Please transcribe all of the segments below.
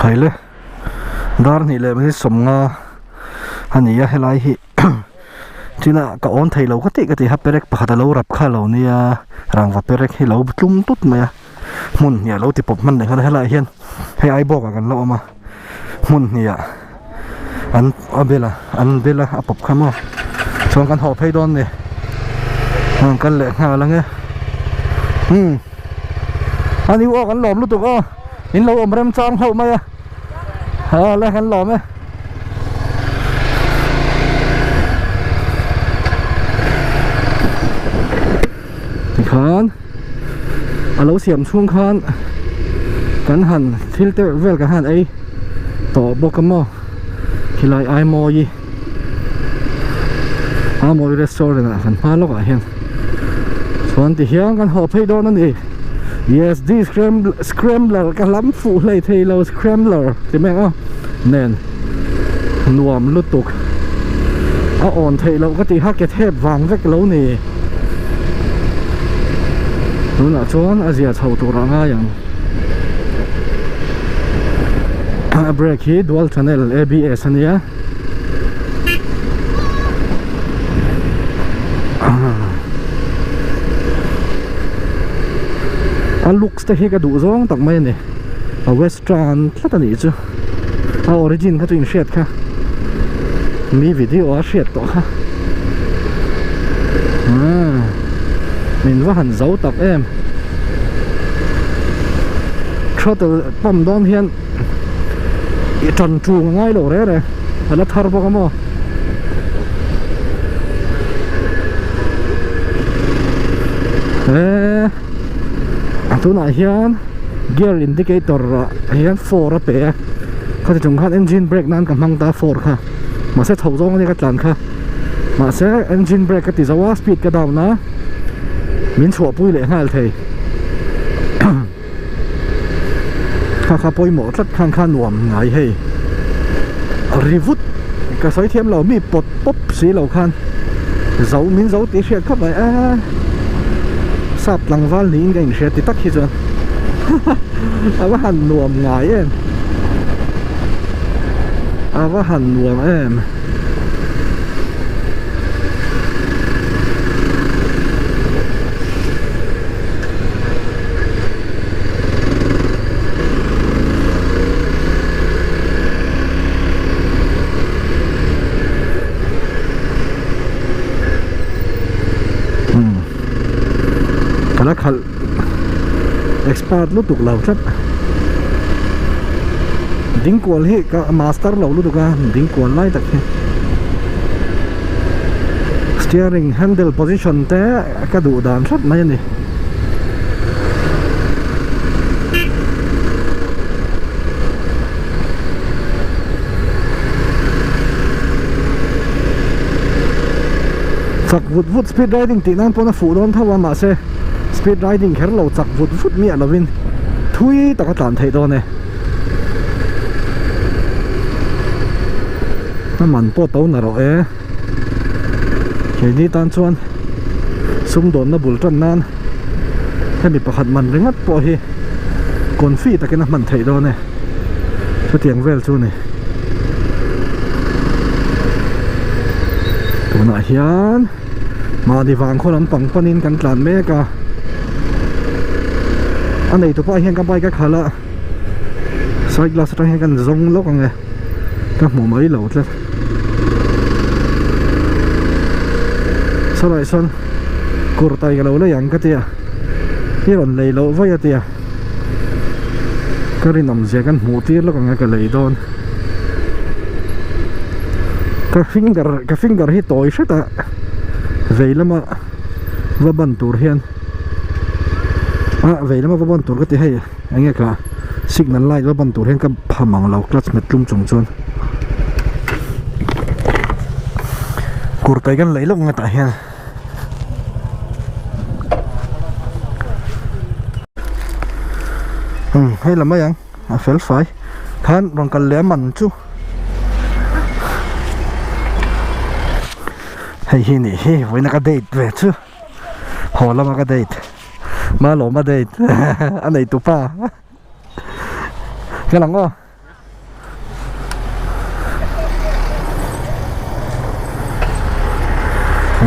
Haile dar hnih leh minute 50 a ni a helai hi china ka awn thei lo ka tih ka tih kha perek pakhat a lo rap kha a lo nia rangva perek hi lo tlum tut mai a hmun hnih a lo ti pawp hman leh nghal a helaiah hian hei aibawk ah kan la awm a hmun hnih ah an a bel a an bel a a pawp kha maw chuan kan haw phei dawn a ni an kal leh nghal ang e umm a ni aw kan lawm lutuk aw in lo awm rem chang hlauh mai a ha le kan lawm e. Tikhan a lo siam chhung khan kan han thil te vel kan han ei tawh bawk a maw khilai ai mawi a mawi restaurant ah kan hma lawk ah hian chuan ti hian kan haw phei dawn a ni yes this scrambler ka lam fuh hlei thei lo scrambler ti mai ang aw nen nuam lutuk a awn theih loh ka tih kha ke thep vang vek lo ni tunah chuan a zia chho tur a ngai ang a brake hi dual channel abs a nia a looks te hi ka duh zawng tak mai a ni a western tlat a nih chu a origin kha chu in hriat kha mi video a hriat tawh kha umm min va han zo tak em throttle pump dawn hian i tan tung a ngai lo reh reh a la thar bawk a maw eee tunah hian gear indicator ah hian 4 a pe a khati chung khan engine brake nan ka hmang ta 4 kha mahse chho zawng ania ka tlan kha mahse engine brake ka ti zo a speed ka down a min chhuahpui leh nghal thei kha kha pawimawh tlat khan kha nuam ngai hei ri vut ka sawi thiam lo mi pawt pawp si lo khan zo min zo tih hriat khawp mai a sap tlangval niin ka inhria ti tak hi chuan a va han nuam ngai em a va han nuam em. Ka la khalh expert lutuk lo tlat dingkual hi ka master lo lutuk a dingkual lai tak hi steering handle position te ka duh dan tlat mai a ni. Chak vut vut speed riding tih nan pawn a fuh dawn tho a mahse speed riding kher lo chak vut vut miah lovin thui tak a tlan theih dawn e. A man pawh to na rawh e. Keini tan chuan sumdawnna bul tan nan hemi pakhat man ringawt pawh hi confi takin a hman theih dawn e chutiang vel chu a ni tunah hian mahni vang khaw lampang panin kan tlan mek a a nei tupa hian ka bike a khalh a side glass atang hian kan zawng lawk ang e. ka hmu mai lo tlat saw lai sawn kurtai ka lo lei ang ka tia i rawn lei loh vaih a tia ka rinawm zia kan hmuh tir lawk ang a ka lei dawn ka finger ka finger hi tawi hret a vei lama va ban tur hian ah vei lama va ban tur ka ti hei. Enge ka signal light va ban tur hian ka pham ang lo clutch hmet tlum chung chuan kurtai kan lei lawk nge tah hian umm hei la mai ang a fel fai khan rawn kal leh a man chu hei hi nih hi vawiin a ka date ve chu haw lama ka date. Malawma date a nei tu pa ka lang aw.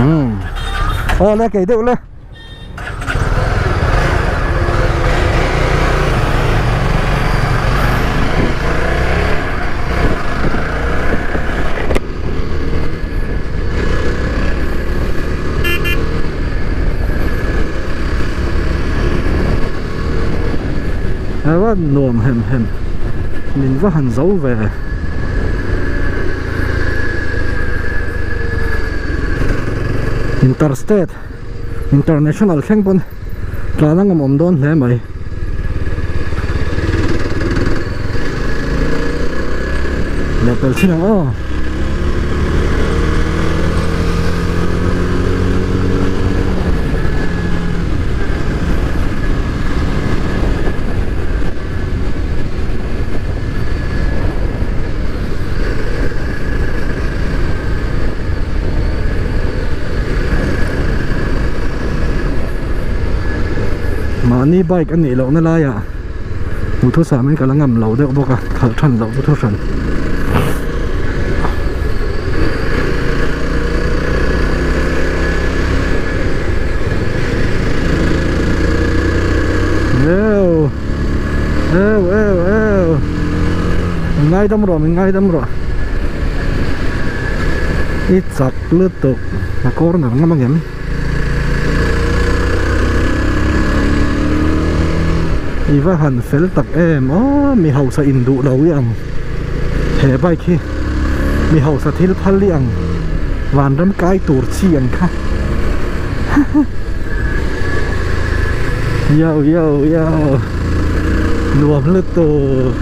Umm aw le kei deuh le. Ava nuam hem hem min va han zo ve interstate international thleng pawn tlan a ngam awm dawn hle mai. Leh pel thin ang aw. Mahni bike a nih lohna laiah duhthusam in ka la ngam lo deuh bawk a khalh than loh chu thuhran. Eu eu eu eu min ngaidam rawh min ngaidam rawh i chak lutuk a corner ngam angem. I va han fel tak em aw mi hausa in duh lo i ang he bike hi mi hausa thil phal i ang vanram kai tur chi ang kha yo yo yo nuam lutuk.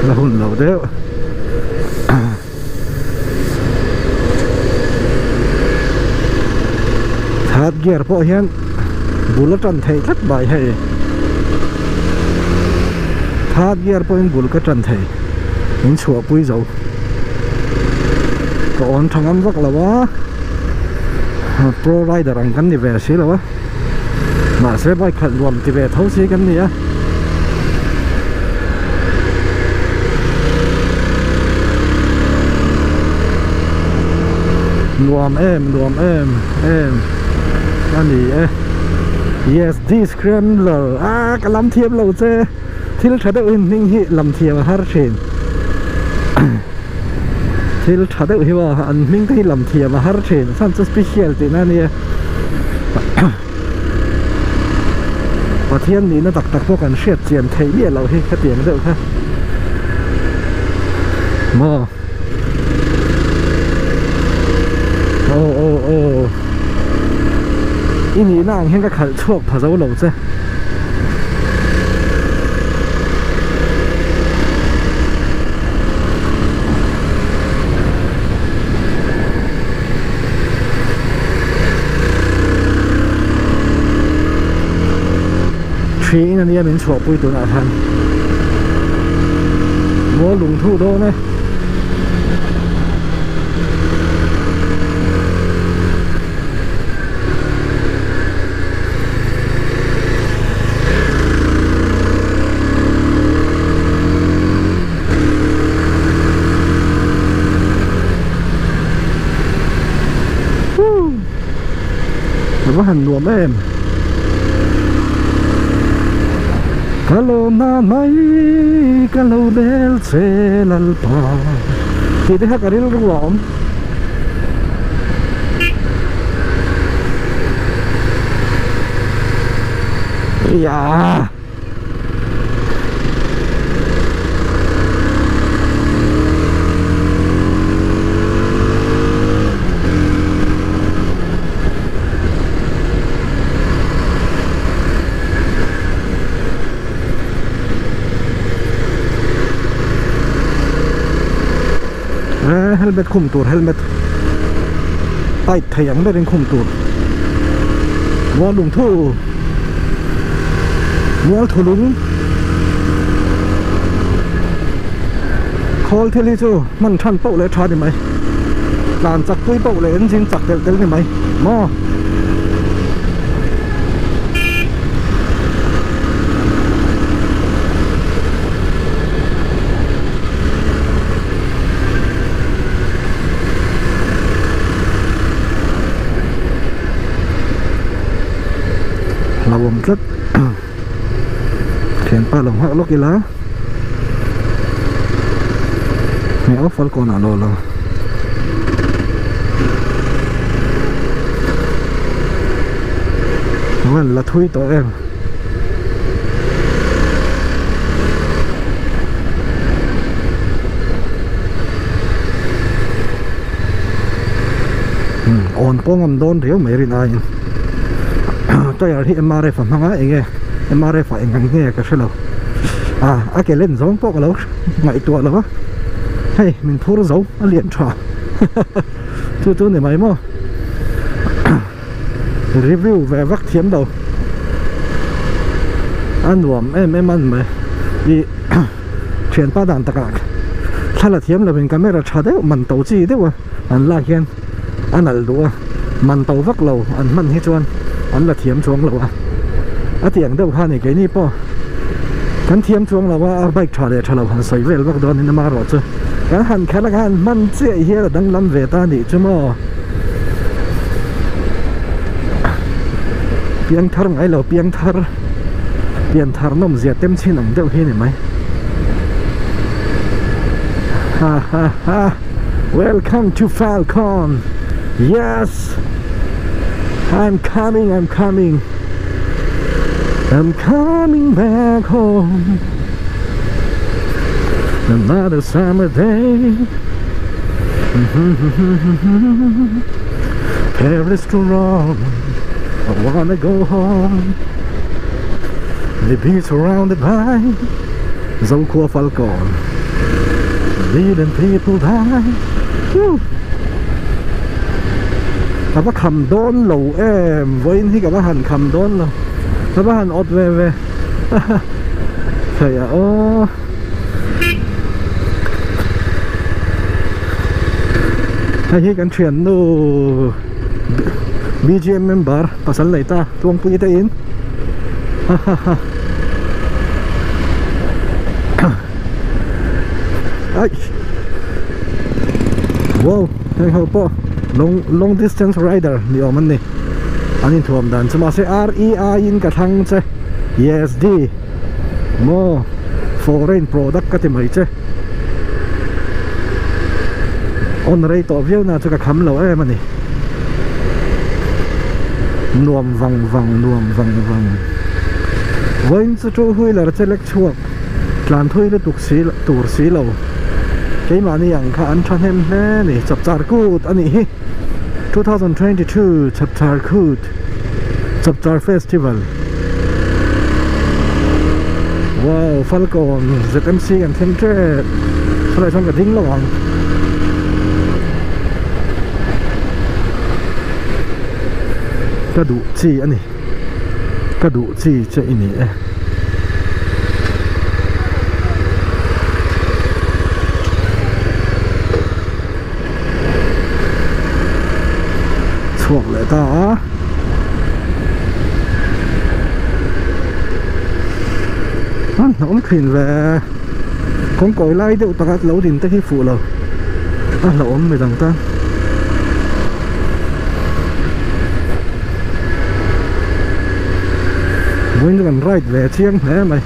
La hun lo deuh third gear pawh hian bul a tan theih tlat mai hei third gear pawhin bul ka tan thei in chhuahpui zo. Ka awn tha ngam vak lo a pro rider ang kan ni ve si lo a mahse bike khalh nuam ti ve tho si kan ni a. Nuam em nuam em em a ni e yes this scrambler ah ka lam thiam lo che. Thil tha deuh hi hming hi lam thiam a har thin. Thil tha deuh hi maw an hming te hi lam thiam a har thin. Chhan chu special tihna a nia. Pathian nihna tak tak pawh kan hriat chian theih miah loh hi khatiang deuh kha. Maw. Aw aw aw. I nihna ang hian ka khalh chhuak pha zo lo che. Thriin ania min chhuahpui tunah khan maw lungthu dawn e. A va han nuam em Ka lawm na mai ka lo bel che Lalpa tih te kha ka rilru a awm. Ia. Helmet khum tur helmet tight thei ang berin khum tur mual lungthu mual thulung khawl thil hi chu hman than pauh leh tha ni mai. Tlan chak pui poh leh engine chak telh telh ni mai maw. Hlauhawm tlat thianpa lo nghak lawk ila hmeh off al kawnah lo lo Eng la thui tawh em awn pawng awm dawn riau mai rin aiin tyre hi M_R_F a hmang a eng nge M_R_F ah eng ang nge ka hrelo a a ke len zawng pawh ka lo ngaihtuah lo a hei min phur zo a lian tha chu chu ni mai maw review ve vak thiam lo a nuam em em a ni mai ih thianpa dan takah thla la thiam lovin camera tha deuh man to chi deuh a an lak hian a nalh duh a man to vak lo an hman hi chuan an la thiam chuang lo a a tih ang deuh kha a ni keini pawh kan thiam chuang lo a a bike tha leh tha lo han sawi vel vak dawn in amaherawh chu kan han khalh a kan han hman chiah hian a danglam ve ta a nih chu maw. Piang thar ngai lo piang thar pian thar nawm zia tem chin ang deuh hi a ni mai ha ha ha welcome to Falcon yes I'm coming I'm coming I'm coming back home another summer day Paris to Rome I wanna go home The be surrounded by Zokhua Falcon Leading people die Woo! Ka va kham dawn lo em vawiin hi ka va han kham dawn lo ka va han awt ve ve Theih a aw. Hei hi kan thiannu BGM member pasal nei ta Tluangpui te in ha ha ha ai wow hei ho pawh long long distance rider ni awm an ni an inthuam dan chu mahse R E I in ka thlang che yes D. Maw foreign product ka ti mai che on rei tawh viau na chu ka kham lo em a ni nuam vang vang nuam vang vang vawiin chu two wheeler che lek chhuak tlan thui lutuk si tur si lo keimahni ang kha an thahnem hle a ni chapchar kut a nih hi 2022 chapchar kut chapchar festival. Wow Falcon ZMC kan thleng tep chulai chuan ka ding lo ang ka duh chi a ni ka duh chi che i ni e. Chhuak leh ta a. A hnawm thin ve kawng kawi lai deuh taka lo din te hi fuh lo a hlauhawm midang tan. Vawiin chu kan ride ve chiang hle mai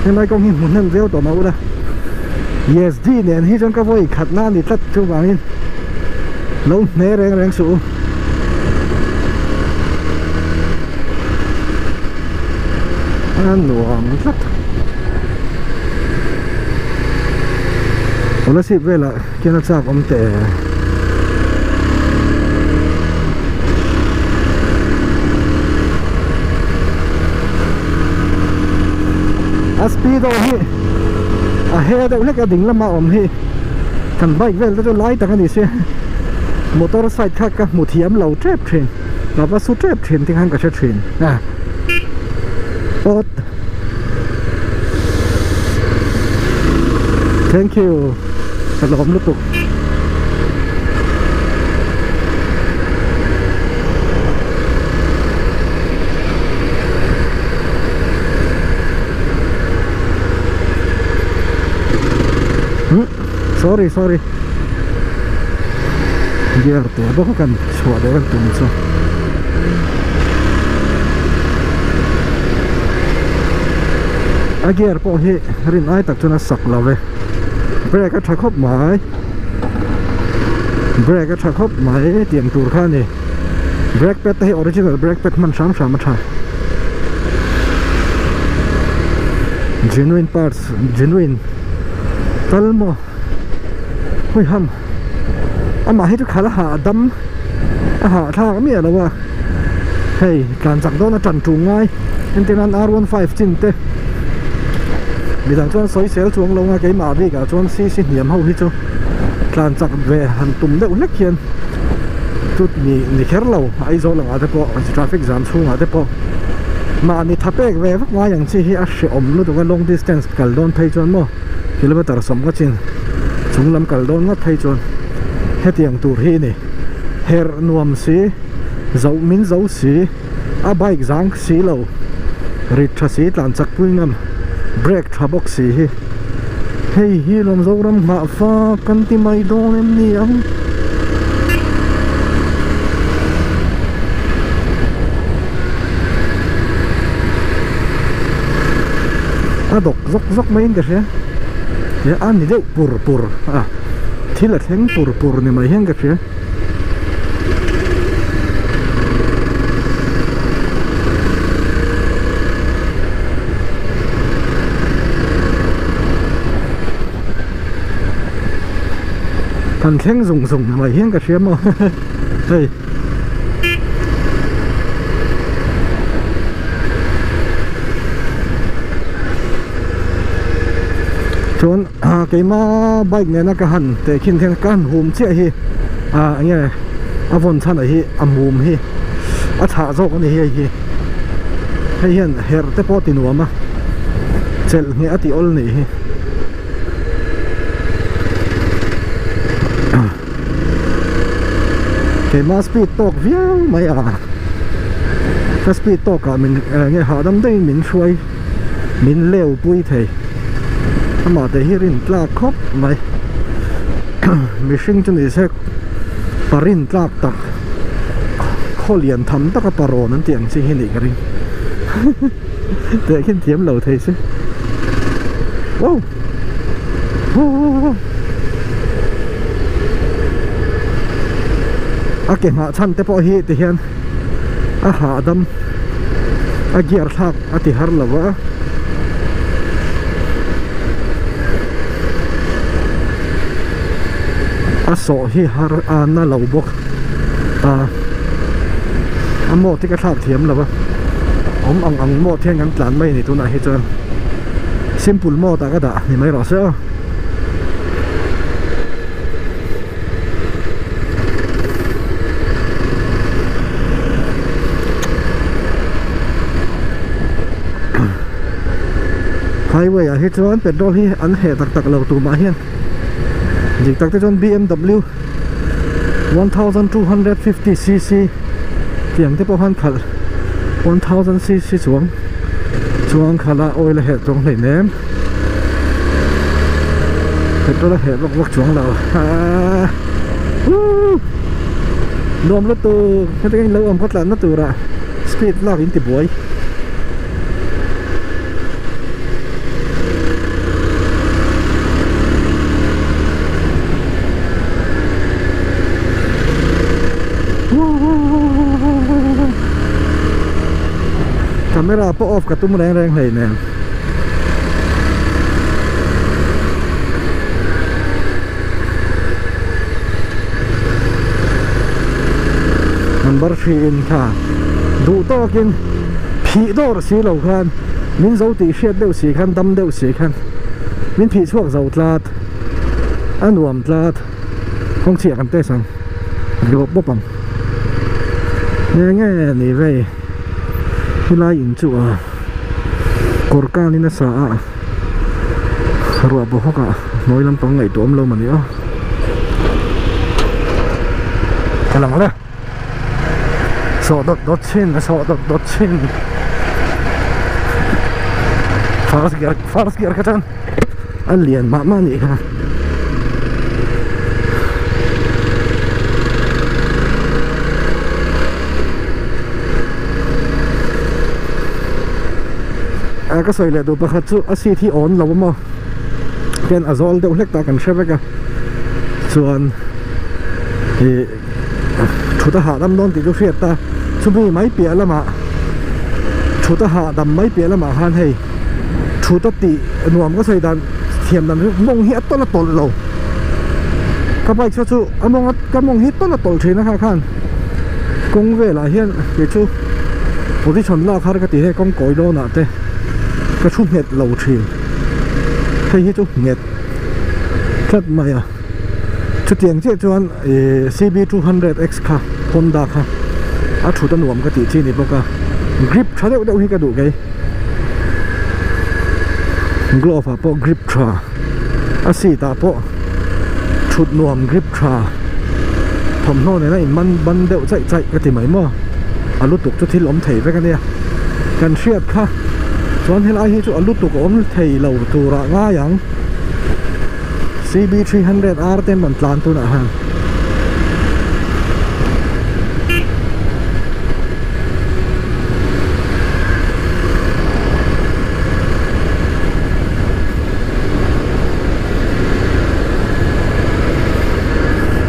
helai kawng hi hmu hnem viau tawh mah ula yes D nen hi chuan ka vawi khat na a ni tlat chuvangin lo hne reng reng suh u. A nuam tlat Kolasib velah khian a chak awm teh a speedo hi a he deuh hlek a ding lama awm hi kan bike vel te chu lai tak a ni sia motor side kha ka hmu thiam lo tep thin ka va su tep thin te khan ka hre thin a awt thank you ka lawm lutuk. Sorry sorry. Gear te bawk a kan chhuah leh kan tum chu. A gear pawh hi rin ai tak chuan a sak lo ve. Brake a tha khawp mai. Brake a tha khawp mai tiang tur kha a ni. Brake pad te hi original brake pad hman hram hram a tha. Genuine parts genuine tal maw hui ham amah hi chu khalh a hah dam a hah thlak miah lo a hei tlan chak dawn a tan ṭum ngai entir nan r one five chin te midang chuan sawi sel chuang lo ang a keimah bikah chuan cc hniam ho hi chu tlan chak ve han tum deuh hlek hian chu ni ni kher lo Aizawl angah te pawh traffic jam chhungah te pawh mahni tha pek ve vak ngai ang chi hi a hrehawm lutuk a long distance kal dawn phei chuan maw kilometer sawm ka chin chung lam kal dawn ngawt phei chuan hetiang tur hi a ni herh nuam si zoh min zo si a bike zang si lo rit tha si tlan chak pui ngam brake tha bawk si hi hei hi lawm Zoram nghah fak kan ti mai dawn em ni ang. A dawk zawk zawk maiin ka hria he a ni deuh pur pur a thil a thleng pur pur ni mai hian ka hria. Kan thleng zung zung ni mai hian ka hria maw hei. Chuan keima bike nena ka han tehkhin hian ka han hum chiah hi ah enge a vawn chhan ah hi a mum hi a chhah zawk a ni hei hi hei hian herh te pawh a ti nuam a chelh ngheh a ti awl nih hi. Keimah speed tawk viau mai a ka speed tawk ah min enge hahdam deuhin min hruai min leu pui thei amah te hi rin tlak khawp mai mihring chu ni se pa rin tlak tak khaw lian tham taka pa rawn an tih ang chi hi nih ka ring tehkhin thiam lo thei se wow. A ke nghah chhan te pawh hi ti hian a hahdam a gear thlak a ti har lo a. A sawh hi har a na lo bawk a a mawt hi ka thlak thiam lo a awm ang ang mawt hian kan tlan mai a ni tunah hi chuan. Simple mode ah ka dah ni mai rawh se aw. Highway ah hi chuan petrol hi an heh tak tak lo tumah hian dik tak te chuan BMW 1250cc tiang te pawh khan khalh 1000cc chuang chuan khala oil a heh chuang hleih nem petrol a heh vak vak chuang lo aaa woo nuam lutuk heti ka inlo awm khaw tlanna turah speed lak in ti buai. Camera pawh off ka tum reng reng hlei nen. Number 3 in kha duh tawkin phih dawr si lo khan min zo tih hriat deuh si khan dam deuh si khan min phih chhuak zo tlat a nuam tlat kawng chhiah kan test ang ri bawp bawp ang nge nge ni vei helai in chu a kawr kanin a sa a ruah bawk hawk ah hnuai lampang ngaihtuah awm lo mawni aw ka lang le. Sawh dawt dawt chin a sawh dawt dawt chin first gear first gear kha chuan a lian mah mah a nih kha. A ka sawi leh duh pakhat chu a seat hi awn lo a maw hian a zawl deuh hlek ta kan hre vek a chuan ih thut a hahdam dawn tih chu hriat ta chumi mai piah lamah thut a hahdam mai piah lamah khan hei thut a tih nuam ka sawi dan thiam dan chu mawng hi a tawlh a tawlh lo ka bike saw chu a mawng a ka mawng hi tawlh a tawlh thin a kha khan kawng velah hian kei chu position lak har ka ti hei kawng kawi dawnah te ka thu nghet lo thin hei hi chu nghet tlat mai a chutiang chiah chuan ih C B 200 X kha Honda kha a thut a nuam ka tih chi ni bawk a grip tha deuh deuh hi ka duh kei glove ah pawh grip tha a seat ah pawh thut nuam grip tha thawmhnaw nena in man ban deuh chaih chaih ka ti mai maw a lutuk chu thil awm thei vek a nia kan hriat kha chuan helai hi chu a lutuk a awm thei lo turah ngai ang C B 300 R te an rawn tlan tunah hian.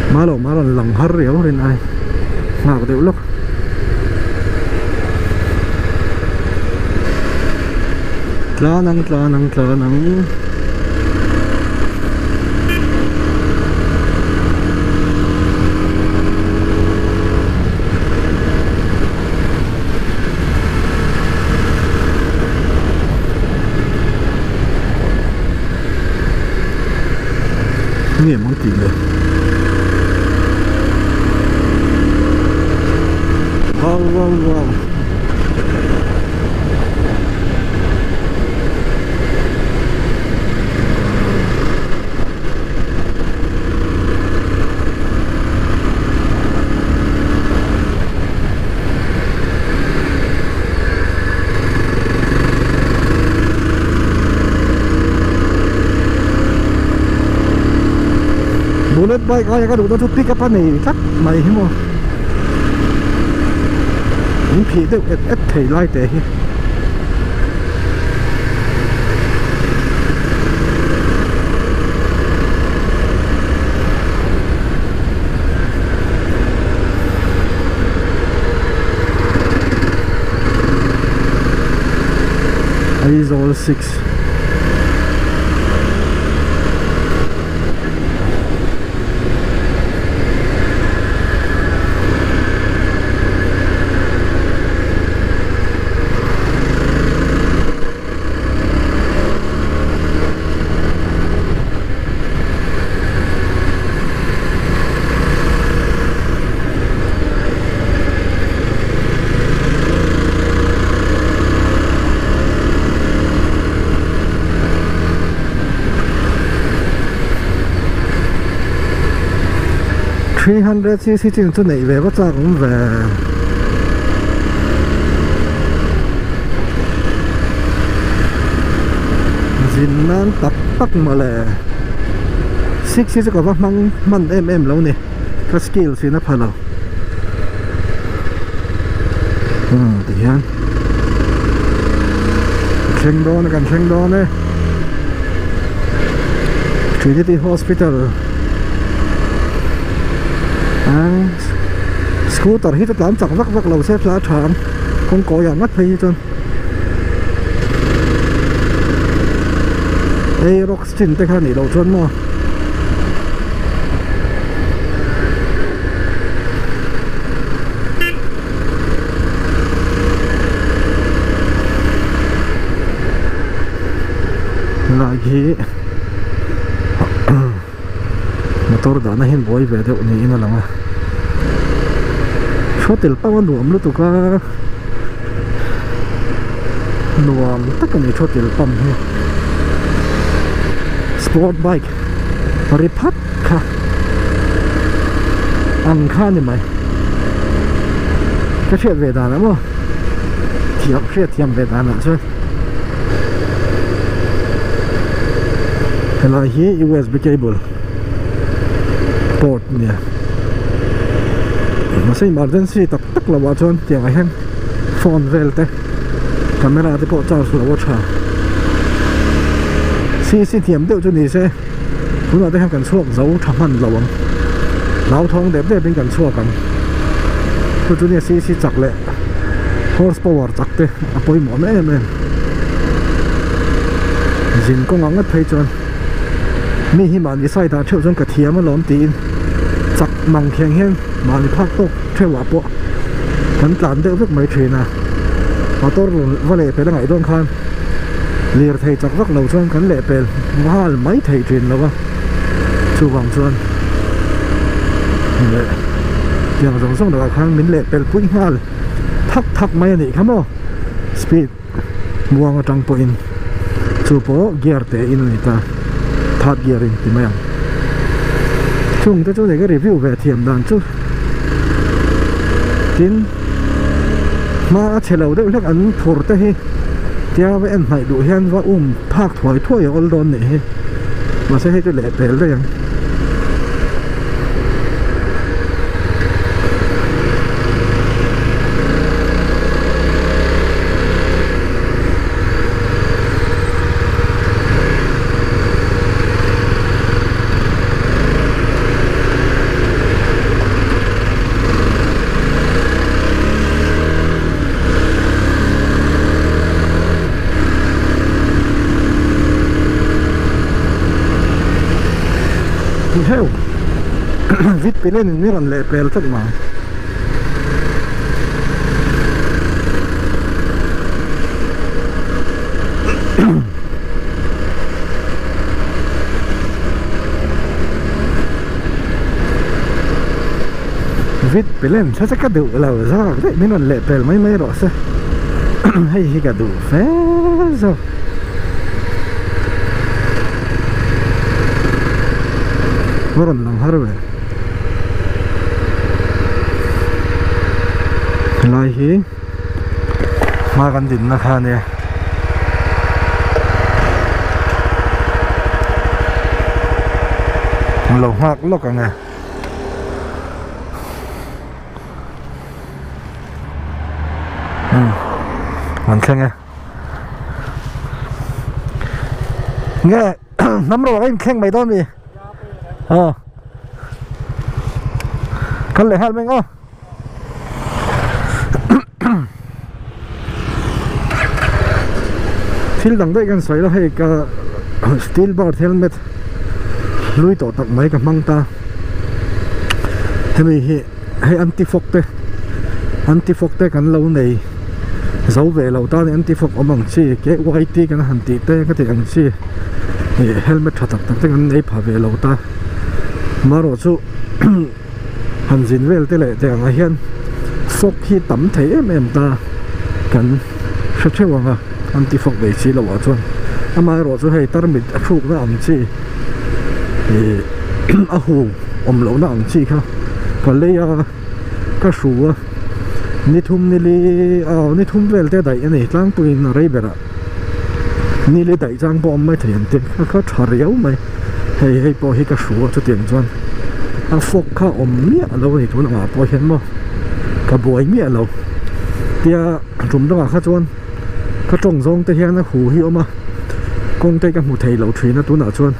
Hma lo hma rawn lang har riau rin ai nghak deuh lawk. Tlan ang tlan ang tlan ang. Nge maw tih le Wow wow wow Bullet bike aia ka duhna chu pick up a nei tlat mai hi maw min phih deuh et et thei lai teh hi. Aizawl 6 300 cc chin chu neih ve va chak awm ve. Zin nan tak tak mawle six hi chu ka va hmang hman em em lo ni ka skills in a pha lo umm ti hian thleng dawn a kan thleng dawn e Trinity Hospital ah scooter hi chu tlan chak vak vak lo se thla a tha ang kawng kawi ah ngat phei hi chuan hei rock chin te kha nih loh chuan maw Helai hi motor dahna hian buai ve deuh niin a lang a hotel pawh a nuam lutuk a nuam tak a ni hotel pump hi sport bike ri phat kha ang kha a ni mai ka hriat ve dan ah maw thiam hriat thiam ve dan ah chuan. Helai hi U S B cable. Port nia mahse emergency tak tak lo ah chuan tiang ah hian phone vel te camera te pawh charge lo a tha cc thiam deuh chu ni se tunah te hian kan chhuak zo tha hman lo ang hlauthawng dep dep in kan chhuak ang chu chu nia cc chak leh horse power chak te a pawimawh na em em zin kawng ang ngat phei chuan. Mi hi mahni side ah theuh chuan ka thiam alawm tiin chak mang khiang hian mahni phak tawk theuh ah pawh kan tlan deuh vek mai thin a motor va leh pel a ngaih dawn khan lirthei chak vak lo chuan kan leh pel nghal mai thei thin lo a chuvang chuan leh tiang zawng zawng lakah khan min leh pel pui nghal thak thak mai a nih kha maw speed. Muang atang pawhin chu pawh gear te in a ni ta third gear in ti mai ang chung te chu nei ka review ve thiam dan chu tin hma a chhe lo deuh hlek an phur te hi tia va en hnaih duh hian va um phak thuai thuai a awl dawn nih hi mahse hei chu lehpel daih ang. Heu vit pilen in mi rawn leh pel tlat mai. Vit pilen tha che ka duh lo zawk daih min rawn leh pel mai mai rawh se hei hi ka duh fe zawk. A rawn lang har ve. Helai hi hma kan dinna kha ania. Lo nghak lawk ang e. Umm an thleng e. Nge hnam rawh a inthleng mai dawn mi? Aw. Kal leh nghal mai ang aw. Thil dang daih kan sawi lo hei ka steel bar helmet hlui tawh tak mai ka hmang ta. Hemi hi hei anti fog te anti fog te kan lo nei zo ve lo ta ni anti fog awm ang chi kyt kan han tih te ka tih ang chi ih helmet tha tak tak te kan nei pha ve lo ta marawh chu han zin vel te leh te angah hian fog hi tam thei em em ta kan hre theuh ang a anti fog nei si loh ah chuan amaherawh chu hei tarmit a hrukna ang chi ih a hu awm lohna ang chi kha ka lei a ka hru a ni thum ni li aw ni thum vel te daih a ni tlangpuiin a rei berah ni li daih chang pawh a awm mai thei ang tin kha kha tha riau mai hei hei pawh hi ka hru a chutiang chuan a fawk kha awm miah lo a ni tun angah pawh hian maw ka buai miah lo tia tum dangah kha chuan ka tawng zawng te hian a hu hi a awm a kawng te ka hmu thei lo thin a tunah chuan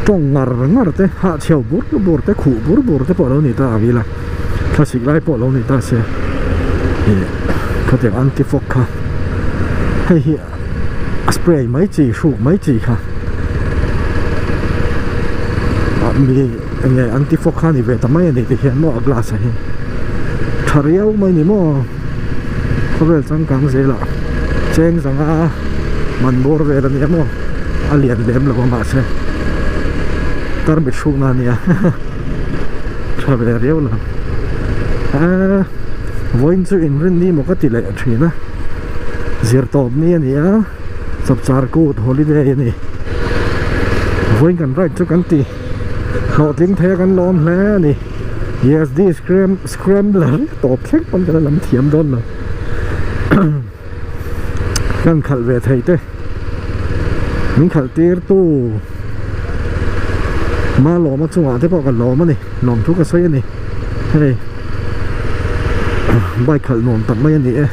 tawng ngar ngar te hahchhiau bur bur te khuh bur bur te pawh a lo ni ta ang ila thlasik lai pawh a lo ni ta se ih khatiang anti fog kha hei hi a spray mai chi hruk mai chi kha ah mi eng nge anti fog kha a ni ve ta mai a ni ti hian maw a glass ah hian tha riau mai ni maw khawvel changkang zelah cheng zanga man bawr vel a nia maw a lian lem lo a mahse tarmit hrukna a nia tha ve riau lo eee vawiin chu inrinni maw ka ti leh thin a zirtawp ni a ni a chapchar kut holiday a ni vawiin kan ride chu kan ti hlawhtling thei a kan lawm hle a ni yes this scrambler tawp thleng pawn kan la lam thiam dawn lo kan khalh ve thei te min khalh tir tu. Malawma chungah te pawh ka lawm a ni lawmthu ka sawi a ni hei bike khalh nuam tak mai a ni e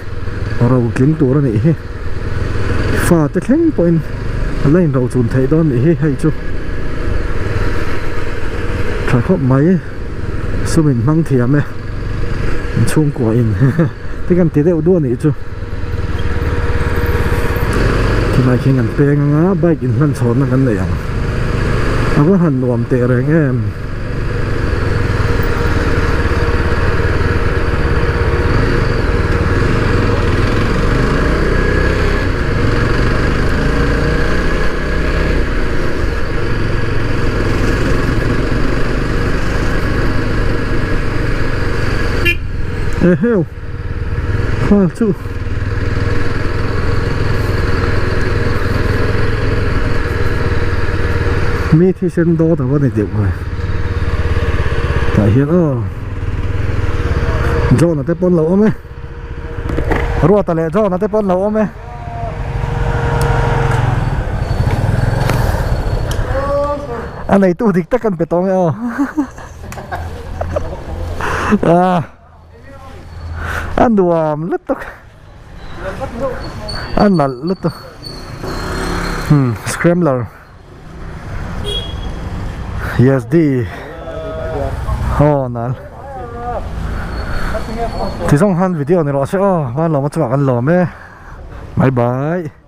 ro tling tur a nih hi fa te thleng pawhin a la in ro chun theih dawn a nih hi hei chu tha khawp mai sum in hmang thiam e in chhungkua in te kan ti deuh duah a nih chu tilai khian kan peng anga bike in hlan chhawnna kan nei ang a va han nuam teh reng em. Eheu kha chu mi thisen dawt a va ni deuh mai tah hian aw John a te pawn lo awm e Ruata leh John a te pawn lo awm e. A neitu dik tak kan pe tawng e aw ah a nuam lutuk a nalh lutuk hmm scrambler yes di aw nalh ti zawng han video ni rawh se aw van lawm a chungah kan lawm e bye bye.